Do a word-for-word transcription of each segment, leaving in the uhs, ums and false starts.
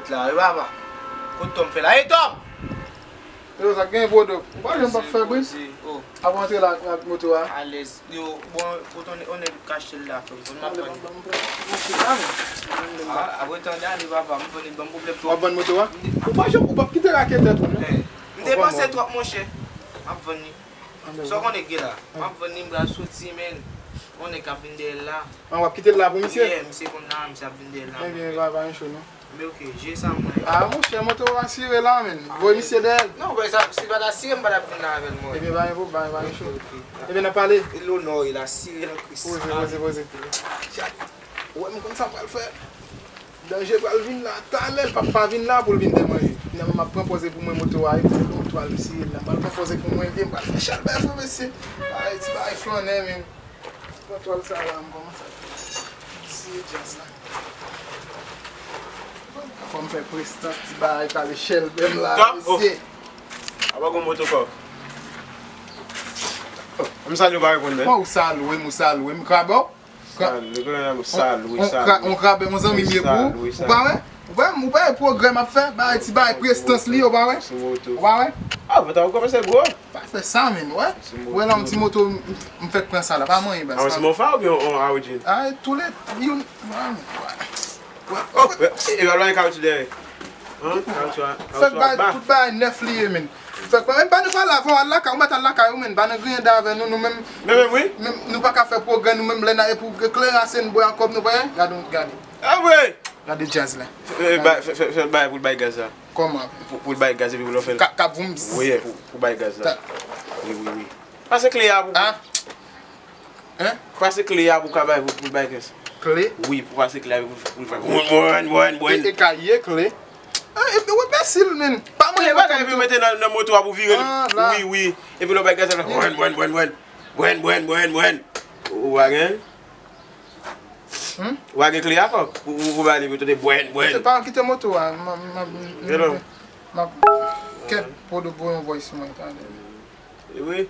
la wi papa. Kot Tòm fè la? Ey Tòm! Yo, sa k gen, Bodo? Ou pa janm p ap fè bri? Ap rantre la ak moto a? Alèz. Yo, bon, kote yon nèg k achte l la, frè m, m ap vann li. Ah, apre tan de ane papa, m vann li, ban m pwoblèm twòp. W ap vann moto a? Ou pa janm, ou p ap kite raketè tou non. M depanse twòp monchè. M ap vann li. Sa w konnen k gen la? M ap vann li, m pral soti, men yon nèg k ap vin dèyè l la. An, w ap kite l la pou misye? Yeah, misye konn la, misye ap vin dèyè l la. Ebyen, pa, pa gen cho non. Men ok, je sa mwen. Ah, monchè, moto w asire la, men. Voye misye dèyè l. Non, bòy, sa, si l pa t asire, m pa t ap vin la avè l, mwen. Ebyen, pa gen pwoblèm, pa gen cho. Ok, ok. Ebyen, n ap pale. Lonò, il asire nan Kris. Poze, poze, poze. Chat. Ou wè, m konn sa m pral fè. Danje pral vin la, talè, l p ap pa vin la pou l vin dèyè mwen. Finalman, m ap pran pòz pou mwen, moto a, epi l gon twal, misye, la. M pral pran pòz pou mwen, epi m pral fè chalbè, frè, mesye. Bagay, ti bagay flannen, men. Pran twal sa la, m kòmanse ap siye djaz la. Fò m fè prestans, ti bagay, pale chèlbè m la, mesye. Apa gon moto kòk? M salye w pa reponn, men. Bon, ou salye m, ou salye m, krabò. Salye, salye, salye. On krabè, on zanmi m ye pou ou. Ou pa wè? Ou pa wè, ou pa wè pwogrè m ap fè? Bagay, ti bagay, prestans li, ou pa wè? Ou pa wè? Ah, mwen ta kòmanse gwo. Pa fè sa, men, wè. Wè la, yon ti moto, m, m fèk pran sa la. Pa manyen, baz. Ah, yon ti mofa oubyen yon Audi? Ah, tou le, youn. Oh, e, e, e, kawoutchou dèyè. Hein? Kawoutchou a, kawoutchou a ba. Tout bagay nèf li ye, men. Fèk pa, men pa nou pale avan, al lakay, ou mèt al lakay, ou, men, pa nan griyen avè nou, nou menm. Men, men, wi. Menm, nou pa ka fè pwogrè, nou menm, lè n a, e pou klere ase n bwè a kòb nou pa gen, gade, gade. Ah, wi. Gade djaz la. Fè, fè, bay, fè, fè, fè bay pou l bay gaz la. Kòman? Pou, pou l bay gaz epi pou l fè l. Ka, ka voum. Wi, pou, pou bay gaz la. Wi, wi, wi. Pase kle a pou. Ah. Hein? Pase kle a pou ka bay, pou, pou l bay gaz. Kle? Wi, pou pase kle a pou, pou l fè. Bwen, bwen, bwen, bwen. E, e ka ye kle? Ah, epi w enbesil, men. Pa manyen bagay epi w mete nan, nan moto a pou vire l. Ah, la. Wi, wi. Epi lè w bay gaz la, bwen, bwen, bwen, bwen. Bwen, bwen, bwen, bwen. Ou pa gen? Hmm? Ou pa gen kle a kòk? Ou, ou, ou ba li pou tande bwen, bwen. Kite pa, kite moto a. M, m, m, m, m, m, kèt, Podo voye yon voice mwen, tande. Wi.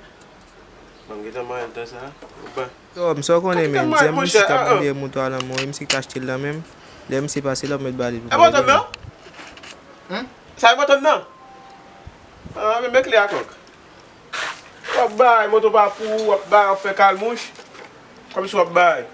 Ban m gentan manyen tan sa. Ou pa. Yo, m sa w konnen, men. Di a misye k ap vin dèyè moto a lan mwen, misye k achte l lan men m. Lè misye pase la, m mèt ba li pou mwen. E pa w tann nan? Hmm? Sa e pa w tann nan? Ah, men, men kle a kòk. W ap bay, moto pa pou ou, w ap bay, w ap fè kalmouch. Kòmsi w ap bay.